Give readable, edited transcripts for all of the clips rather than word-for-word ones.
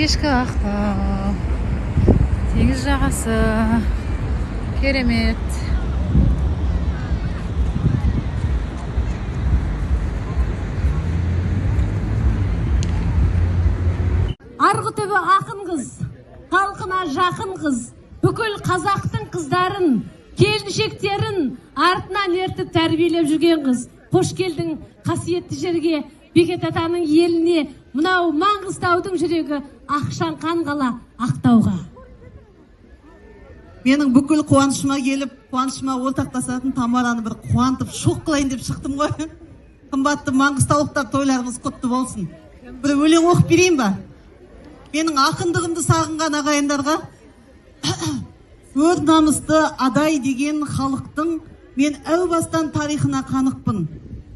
Кешкі Ақтау, теңіз жағасы, керемет. Арғы түбі ақын қыз, халқына жақын қыз, бүкіл қазақтың қыздарын, келіншектерін артынан ертіп тәрбиелеп жүрген қыз. Қош келдің қасиетті жерге, Бекет атаның еліне, мынау Маңғыстаудың жүрегі Ақшаңқан қала Ақтауға. Менің бүкіл қуанышыма келіп, қуанышыма ортақтасатын Тамараны бір қуантып, шоқ қылайын деп шықтым ғой. Қымбатты маңғыстаулықтар, тойларыңыз құтты болсын. Бір өлең оқып берейін ба? Менің ақындығымды сағынған ағайындарға, өр намысты адай деген халықтың мен әу бастан тарихына қанықпын.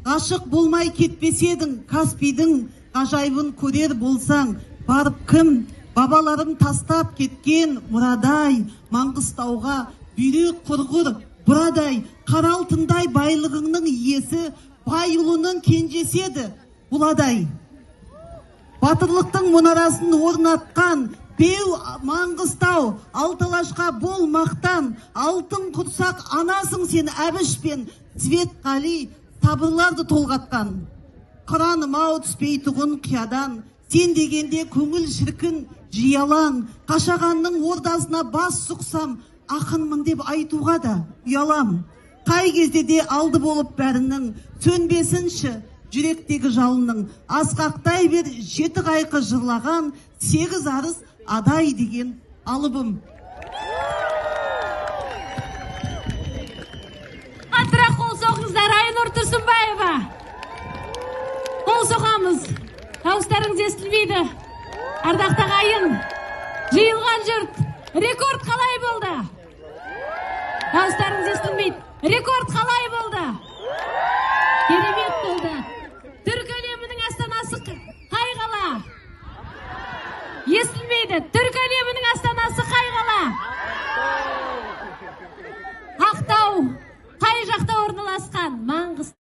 Ғашық болмай кетпес едің, Каспийдің ғажайыбын көрер болсаң, барып кім, бабаларым тастап кеткен мұрадай, Маңғыстауға бүйрек құрғыр бұрадай, қара алтындай байлығыңның иесі, бай ұлының кенжесі еді бұл адай. Батырлықтың мұнарасын орнатқан, беу Маңғыстау, алталашқа бол мақтан, алтын құрсақ анасың сен Әбіш пен Светқали, сабырларды толғатқан. Қыраным ау түспейтұғын қиядан, сен дегенде көңіл шіркін жиялаң, Қашағанның ордасына бас сұқсам, ақынмын деп айтуға да ұялам. Қай кезде де алды болып бәрінің, сөнбесінші жүректегі жалының, асқақтай бер жеті қайқы жырлаған, сегіз арыс адай деген алыбым. Қаттырақ қол соғыңыздар, Айнұр Тұрсынбаева. Қол соғамыз. Дауыстарыңыз естілмейді. Ардақты ағайын, жиылған жұрт, рекорд қалай болды? Дауыстарыңыз естілмейді. Рекорд қалай болды? Керемет.